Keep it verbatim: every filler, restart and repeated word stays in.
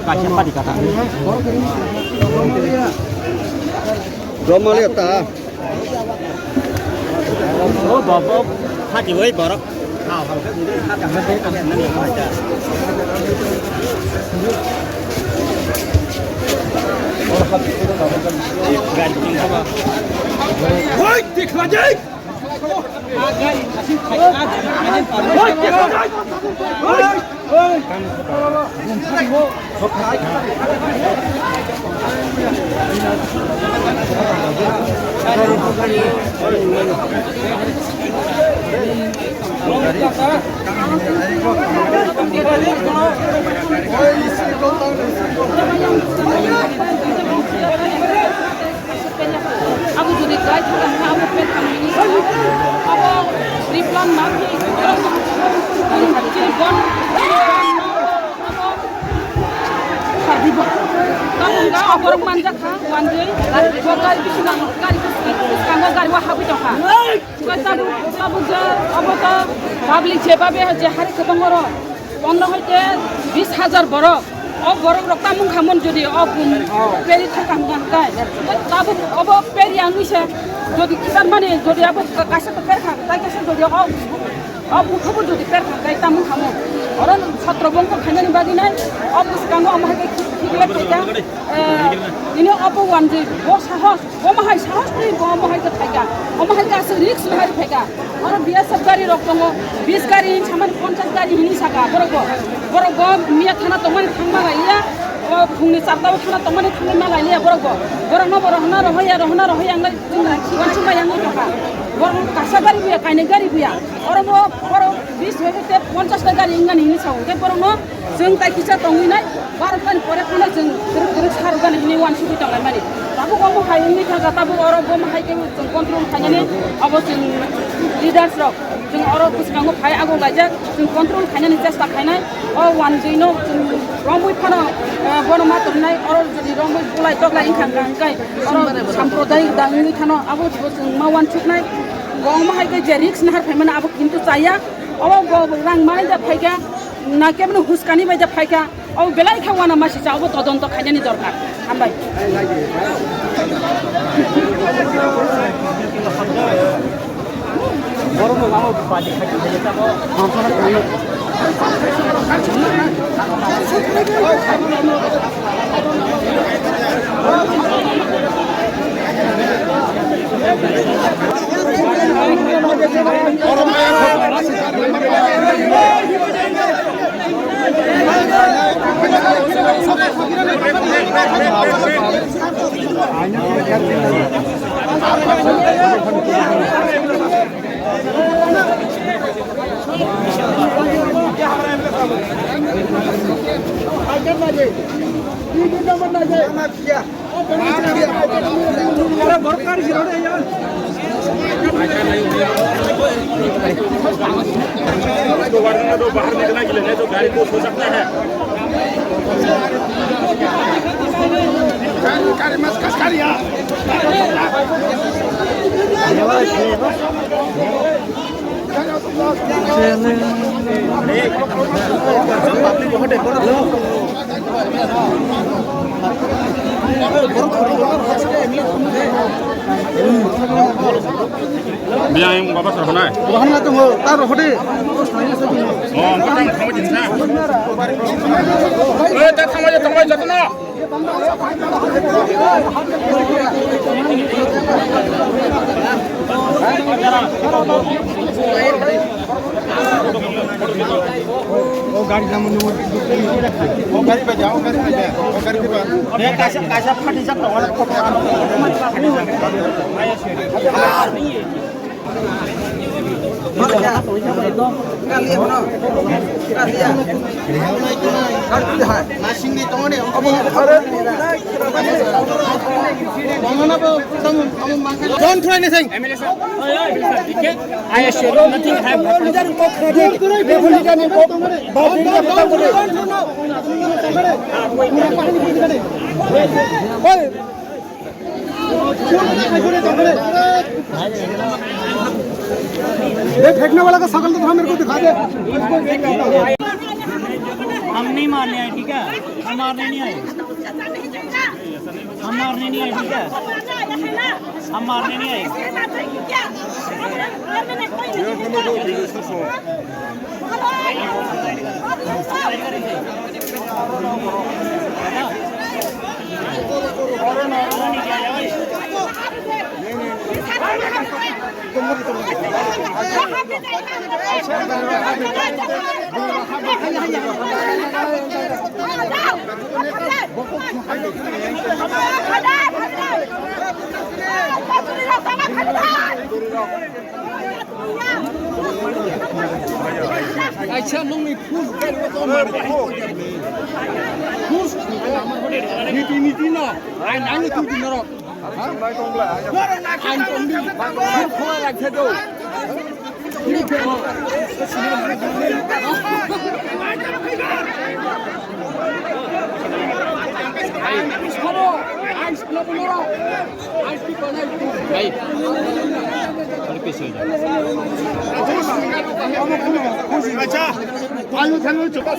Kaisa pati kata. Romali ta. Oh, bobo. Hati woi borok. Oi, dekh la jai. Abo jodi gai thangkha, abo pet khamni, abo replan ma khe, chini bon, abo wngkha, oborok manjakha, wanjwi, bo gari bisingo, gari bisingo, gari o habwi tongkha. Tabuk, tabuk je, obo to public je babe je hari kwbang oro. Pondro hoite bis hajar borok. O borok rok tamung khamon jodi o bum peri thangkha hwnka hwnkhe. Tabuk obo peri wngwi se jodi khibar mani jodi abo kaisa to per kha, tai kaisa jodi o, o bukhubo jodi per kha, tai tamung khamon. Oro sotro bongkho khainani bagwi nai o bwskango omo hai khe khikle phaikha. Eh, ini obo wanjwi bo sahos. Omo hai sahos twi bo omo hai khe phaikha. Omo hai khe aswk risk nahari phaikha. Oro B S F gari rok tongo, bis gari hin samani ponchas gari hini saka borok bo. Borok bo miya thana tongmani thangma lailiya. O phungni charta o thana tongmani thangma lailiya borok bo. Borok no borok hana rohoya, rohona rohoya wngla chwng uansukma yangwi tongkha. Borok no kasa gari buya, kainwi gari buya. Oro bo borok bis hai khe ponchas ta gari wngmani hini sao. Hwnkhe borok no Chwng tai kisa tongwi nai, barok tani pore phano chwng kwrwk kwrwk sarwgani hinwi uansugwi tonglaimani. Tabuk omo hai wngwi thangkha, tabuk oro bomo hai khe chwng control khainani abo chwng leaders rok. Chwng oro bwskango phai agok laijak, chwng control khainani chesta khainai. O wanjwi no chwng romwi phano, eh, bono ma tongnai, oro jodi romwi bulai toklai wngkha hwnkha hwnkhe oro samprodayik da wngwi thano abo bo chwng ma uansuknai. Bo omo hai khe je risk nahar phaimani abo kintu chaya. Obo bo rang manwi da phaikha. Na keboni huskani bai da phaikha, o belai kha wana masi cha, obo todonto khainani dorkar. Hambai. तो वरना तो बाहर निकलना के लिए, नहीं तो गाड़ी को हो सकता है। गाड़ी, गाड़ी मत कस कर यार। Biyang baba sar hwnai. Rohana tongo, ta rohode. Oh, ang kotang thangwi din na. Eh, ta thangwi, thangwi, jotono. O gari namu numu. O gari ba ja, o gari ba ja, o gari ba. Kaisa, kaisa phati jak tongo na. Don't do anything. I assure you, nothing have happened. Hey! ये फेंकने वाला का शकल तो थोड़ा मेरे को दिखा दे। हम नहीं मारने आए, ठीक है? हम मारने नहीं आए। हम मारने नहीं आए, ठीक है? हम मारने नहीं आए। Kaisa nungni phus gari o tong mani. Phus niti niti no. Ai nangni tu di norok. Ang tongdi. Ang tongdi. Ang tongdi. Hey. Acha. Ayo, thangwi chupa.